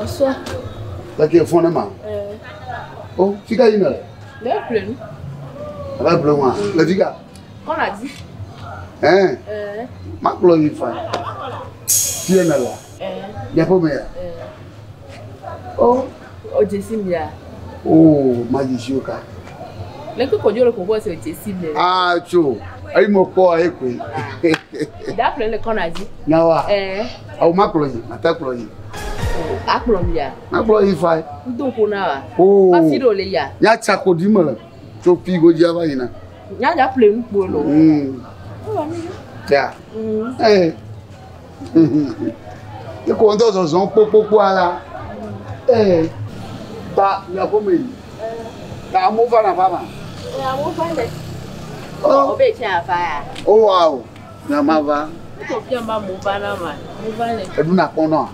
Bonsoir. Leke fɔn ne ma. Oh, fika yi ne le? Le ƒle nu. Ava ƒle nua. Le fika? Kɔna di. Ɛn. Makplɔ yi fa. Fie ne la. Miaƒe me ya. Oh. O dzesi mia. Oh, ma dzesi o ka. Leke kodzo le ƒoƒo se o dzesi mia. Ah, tso. Eyi mo kpɔ ayi koe. Da ƒle le kɔna dzi. Nyawa. Awo makplɔ yi, mate kplɔ yi. Akplɔ mia. Makplɔ yi fa. Ŋdo ƒo na wa. Oh. Afi ɖe le ya. Nya tsa ko di me le. Tso fi go dzi ava yina. Nya dza ƒle nu kpo lo. Ya. Eh. Eko ŋdɔ zɔzɔm kpokpokpo ala. Eh. Ta miaƒe me yi. Ta amewo va na va ma. Amewo va le. Oh. Obe tse afa ya. Oh wow. Nya ma va. Ko fia ma mo va na ma. Mo va le. Eɖu na kpɔnɔa?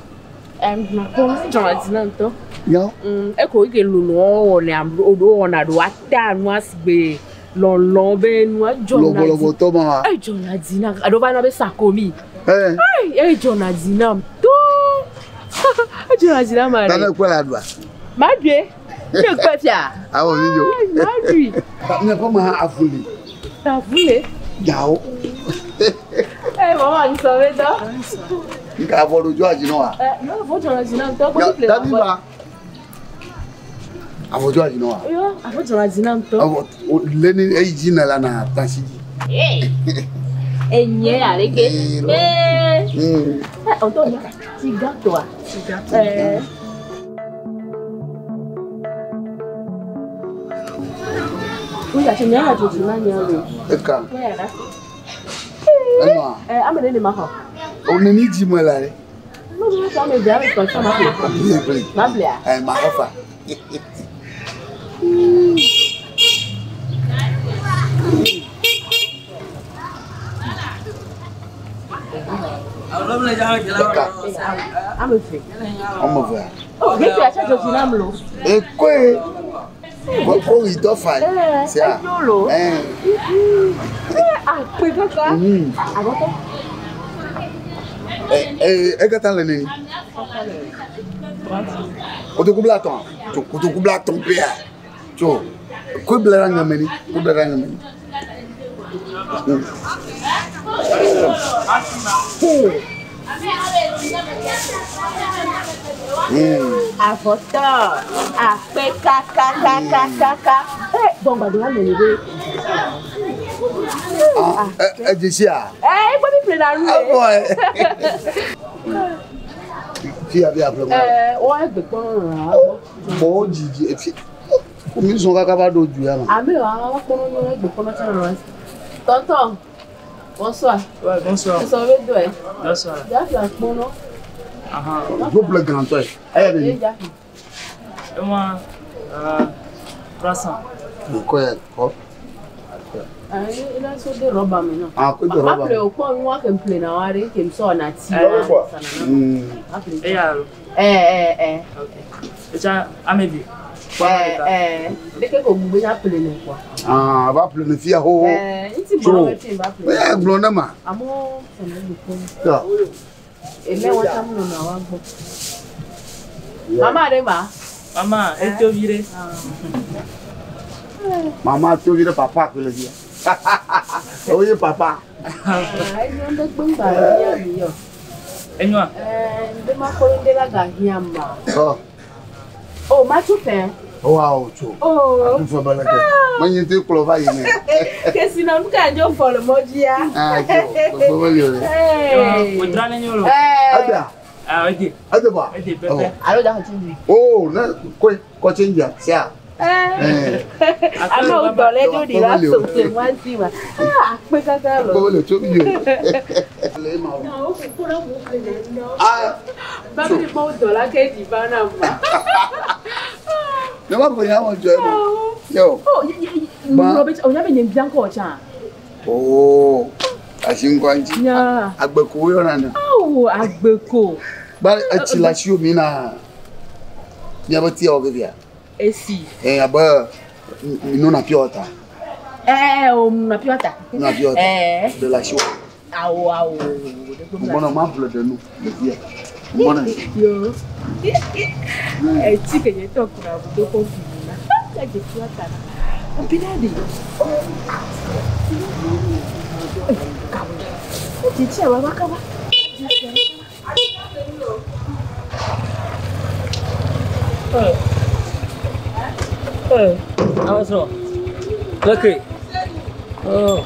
Na kpɔnɔ dzɔna dzi na ŋutɔ. Yo. Eko ike lolo wɔna oɖo wɔna ɖo ata nua sigbe lɔlɔ be nua dzɔna dzi. Lɔbɔlɔbɔtɔ ma wa. Edzɔna dzi na aɖo va na be sakomi. Eh. Edzɔna dzi nam to. Edzɔna dzi na ma ɖe. Tane kpe la ɖua. Ma ɖue. Ne kpe fia. Awɔ mi dzo. Ma ɖui. Miaƒe me hã avu li. Avu le. Gawo. Eh, maman, nous sommes dedans. Nka avɔ ɖo dzɔ dzi na wa. Eh, non, avɔ dzɔna dzi na ŋutɔ. Gbɔ ƒle Davi va. Avɔ dzɔ dzi na wa. Yo, avɔ dzɔna dzi na ŋutɔ. Avɔ le ni eyi dzi ne la na tasi dzi. Eh. Enye aleke. Eh. Eh, ɔtɔ ya. Ti gâteau. Ti gâteau. Eh. Oya, se nya dzɔ dzi na nya lo. Eka. Oya la. Enɔa. Eh, ame ɖe ne ma xɔ. O neni dzi me la ɖe. No, no, no, ame ɖe ame tɔ tsɔ ma ƒle. Ble ble. Ma blea? Eh, ma xɔ fa. Eka. Ame eve. Ame evea. Oh, gefi atsa dzɔ dzi nam lo. Ekoe. Ko yi dɔ fa. Eh, Sia. enyo lo. Eh. Eh, akpe kaka. Avɔtɔ. Eh, eh, ekata le neni. Kotoku bla tɔn. Tso kotoku bla tɔn pea. Tso. Ko bla ɖe aŋeme ni. Ko bla ɖe aŋeme ni. Avɔtɔ. Akpe kakakakaka. Eh, bon, gbàdo la neni be. Ah, eh, dzesi a. Eh, egbe mi ƒle na nu. Avɔ ye. Fia bi aƒle ma. Eh, wo egbe kpɔnɔ nɔ la gbɔ. Bɔn dzidzi efi. Ko mi zɔn kaka va ɖo du ya me. Ame wa kpɔnɔ nyɔ egbe kpɔnɔ tsã nɔ la. Tonton. Bonsoir. Ouais, bonsoir. Bonsoir, be doe. Bonsoir. Jafi akpɔnɔ. Aha. Double grand œil. Eh, Eh, Jafi. Et moi, 300. Quoi, quoi? Ah, ila so de rɔba me nɔ. Ah, ko de Ma rɔba. ƒle o kpɔ nua ke ƒle na wa ɖe ke sɔ na ti. Ma ƒle. Et alors? Eh, eh, eh. Ok. Et ça, Amélie. Eh, eh. Leke ko gbogbo ya ƒle ne quoi. Ah, va ƒle ne fia ho. Eh, ŋuti gblɔ me fi va ƒle. Eh, gblɔ ne ma. Amewo sɔnɔ egbe kpɔm. Ya. Ele wɔn tam nɔna wa gbɔ. Mama ɖe ma. Maman, et tu viré. Mama to vi ɖe papa ko le fia. Oye papa. Ah, enyo ɖe gbe ŋgba le hiã mi yɔ. Et moi? Eh, ŋɖe ma kɔ ŋɖe la ga hiã ma. Oh, Oh, ma tso fɛ. wow, tso. Oh. Atu fɔ bala ke. Ma nye te kplɔ va yi ne. Kesinɔnu ka dzo fɔ le mɔ dzia. Ah, tso. Gbogbo me li o. Hey. Au drap, les Eh. Ada. Ah, ok. Ada ba. Ok, pépé. Alo da xɔ tsi Oh, ne ko ko change ya. Sia. Eh. Amewo dɔ lɛ ɖo ɖi la so te wa si ma. Ah, akpe kaka Gbogbo lɔ. le tso vi o. Le ma o. Ah, Babili mɔwo dɔ la ke ɖi va na ma. ne ma fɔ nya wɔn jɔ ma. Yo. Oh, ŋlɔ be o nya be nye bia ŋkɔ tsã. Oh. Asi ŋkɔ ŋuti. Nya. Agbeko yɔna ne. Awo agbeko. Ba etsi le asiwò mi na miabe tia wɔ vevia. Esi. Eh, abe mi nona pure water. Eh, o nuna pure water. Nona pure water. Eh. De le asiwò. Awo awo. Gbɔnɔ ma ƒle ɖe nu le fia. Mɔnɛ. Yo. Etsi ke nye tɔ kuna do ko fi na. Ya je tu ata na. Opina de. Kawo. Ti ti awa kaba. Ame srɔ̃. Leke. Oh.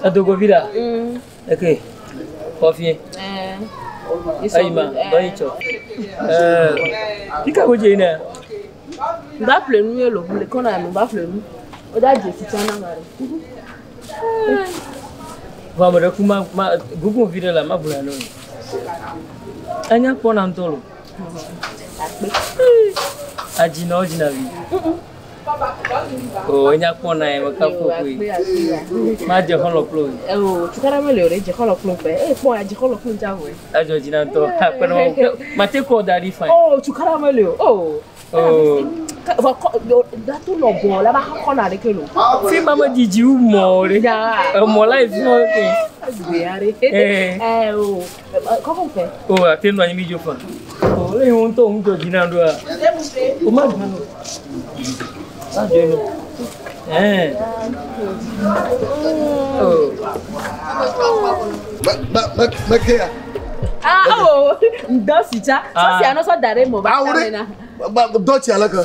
Adogo vi la. Leke. Kɔfie. Ayi ma, dɔ yi tsɔ. Fika ko dze yina? Ba ƒle nu ye lo, le kɔna nu ba ƒle nu. O da dze si tsana ma ɖe. Vɔ ame ɖe ku ma ma gugu vi ɖe la ma gblɔe na wo. Enya kpɔna ŋutɔ lo. Akpe. Adzinɔ dzina vi. O enya kpɔna ye meka Yo, ƒo akpe koe. akpe. Ma dze xɔlɔ kple wo. O tukara mele o ɖe dze xɔlɔ kplɔ ƒe. E kpɔ ya dze xɔlɔ kplɔ dza wɔe. Adzɔ dzina ŋutɔ. Akpe na wo. Mate kɔ da ɖi fain. O tukara mele o. O. O. Vɔ kɔ dato lɔbɔ la ba kɔna ɖeke lo. Fi ma me dzidzi wu mɔ o ɖe. Nya. Emɔ la yi fi ma ke. Gbe aɖe. Eh. Ɛ o. Kɔkɔ ƒe. O ate nɔ anyi mi dzo fa. O eye wo ŋutɔ ŋu dzɔ dzi na ɖoa. O ma dze no. Ma dze no. Ɛɛ. O. Me me me me ke ya. Ah o. Ŋdɔ si tsa. Ah. Sɔsi anɔ sɔ da ɖe mɔ ba Awo ta ɖe. me na. Ba dɔ tsi ale ke.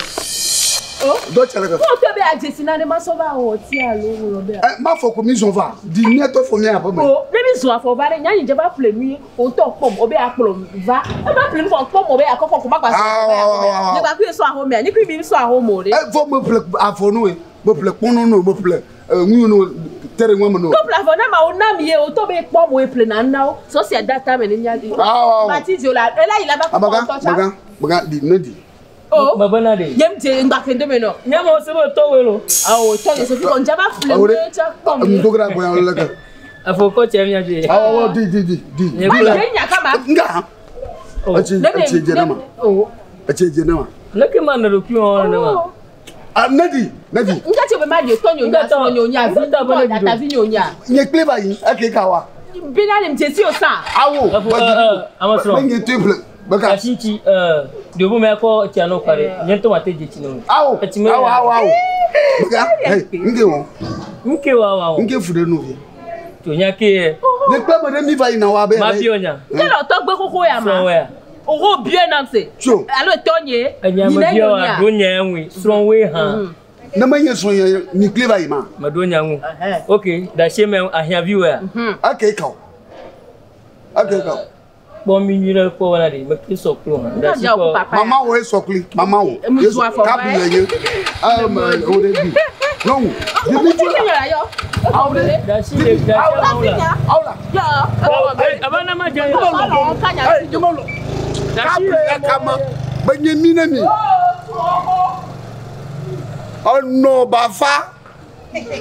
O. Dɔ tsi ale ke. Ko tɔ be adzesi na ne ma sɔ va wɔ ti alo ŋlɔ be. Ɛ ma fɔ ko mi zɔn va. Di mía tɔ fɔ mía aƒe me. O ne mi zɔn afɔ va ɖe nyanyi dze va ƒle nu ye o ŋutɔ kpɔm o be akplɔ va e ma ƒle nu vɔ kpɔm o be akɔkɔ ko ma gba sɔ Awo, awo, awo, awo. ne gba kui sɔ ahomea ne kui mi sɔ ahome o ɖe. Ɛ vɔ me ƒle avɔ nu ye. Me ƒle kpɔnɔ nu me ƒle ŋu nu te ɖe ŋua me nu. Ko ƒle avɔ na ma wo nam ye o tɔ be kpɔm o ye ƒle na na wo sɔ sia da ta me ne mia di. Awo, awo. Mati dzo la ela yi la va kpɔ Amagã ŋutɔ tsa. magã magã di ne di. O Me bena ɖe. yem dze ŋgba kende me nɔ. Nyama se be tɔwoe lo. Awo tɔ ye sofi kɔ ŋdza va ƒle Awo nu ɖe. ye tsa kpɔm ye. Ŋdo gra gbɔnya le ke. Afɔ kɔ tse mia dze. Awo awo di di di di. Nye Ma kple. dze nya kama. Nga. O. Etsi Ne me etsi dze ne ma. O. Etsi dze ne ma. Leke ma nɔ ɖokui wɔm nenema? Ah ne di ne di. Ŋdza tse be ma di tɔ nyonya srɔ̃ nyonya vi Ŋgata be ne di ɖo. tatavi nyonya. Nye kple va yi eke ka wa. Bena ne mdze si o sa. Awo. Afɔ ɛ ame srɔ̃. Me nye to ƒle. Beka. Asi ŋuti ɖewo me akɔ tsia nɔ kpa ɖe. Nye ŋutɔ mate dze tsi nɔ. Awo. Etsi me. Awo awo awo. Beka. Hey nke wɔ. Ŋke wa wa o. Nke fu ɖe nu vi. To nya ke ye. Nye kple me ɖe mi va yina wa be. Ma biɔ nya. Ke le tɔgbe xoxo ya ma. Srɔ̃wɔea. Oho bie nam se. Tso. Alo tɔnye. Enya me biɔ wa ɖo nya ŋui. Srɔ̃woe hã. Ne me nye srɔ̃ ye mi kple va yi ma. Me ɖo nya ŋu. Ok, ɖe me ahiãviwoea. Eke ka o. Eke ka o. Kpɔ mi nyui ɖe kpɔ wɔna ɖe me ke sɔ kplɔ hã. Ɖe asi kɔ. Mama wo ye sɔkli. Mama wo. Emu Yesu zu afɔ kabu va le nye. Ɛ me o ɖe bi. Nyɔnu. Di mi tso la. Awo Ɖe asi le ɖe asi amewo la. Awo la. Aba na ma dze. Ɛ jama lɔ. Kabu le kama. Be nye mi ne mi. Ɔnɔ bafa.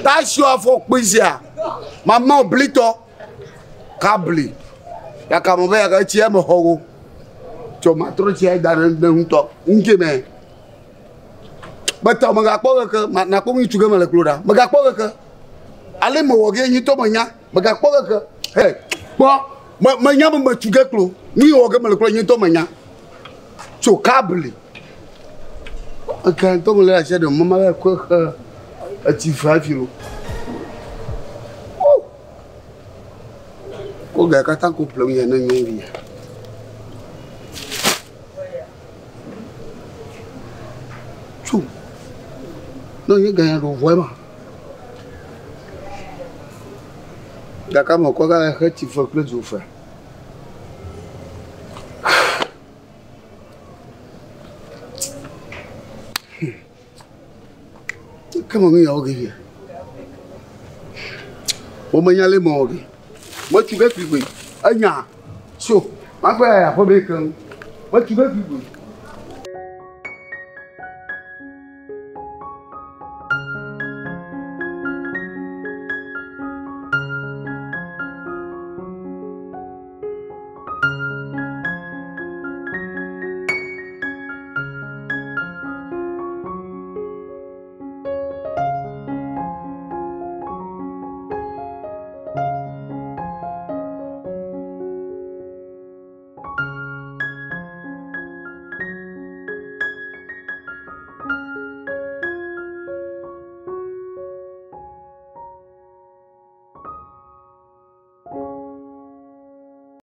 Tasi afɔ kpezia. Mama oblitɔ. Kabli. Yakame be yaka etsi eme xɔ wo. Tsɔ matrɔ tsia da ɖe ɖe ŋutɔ. Ŋke me. Betɔ megakpɔ keke ma nakpɔ ŋutsu ge mele klo ɖa. Megakpɔ keke. Ale mewɔ ge nyitɔ menya. Megakpɔ keke. He kpɔ me menya be metsu ge klo. Nu yi wɔ ge mele klo nyitɔ menya. Tso kabli. Eke ŋutɔ mele asia ɖe mama be kɔ xe etsi fe hafi lo. O. Ko ga katã ko ƒlem ya ne nyɔnuvi ya. Tso. Ne nye ga ya ɖo vɔe ma. Gake me kɔ ga xe tsi fe kple dzo fe. Ke me nu yawo ge fia. Womenya le mewɔ ge. Metsu ge kplikpli. Enya. Tso. Makpɔe ayi aƒe me keŋ. Metu ge kui.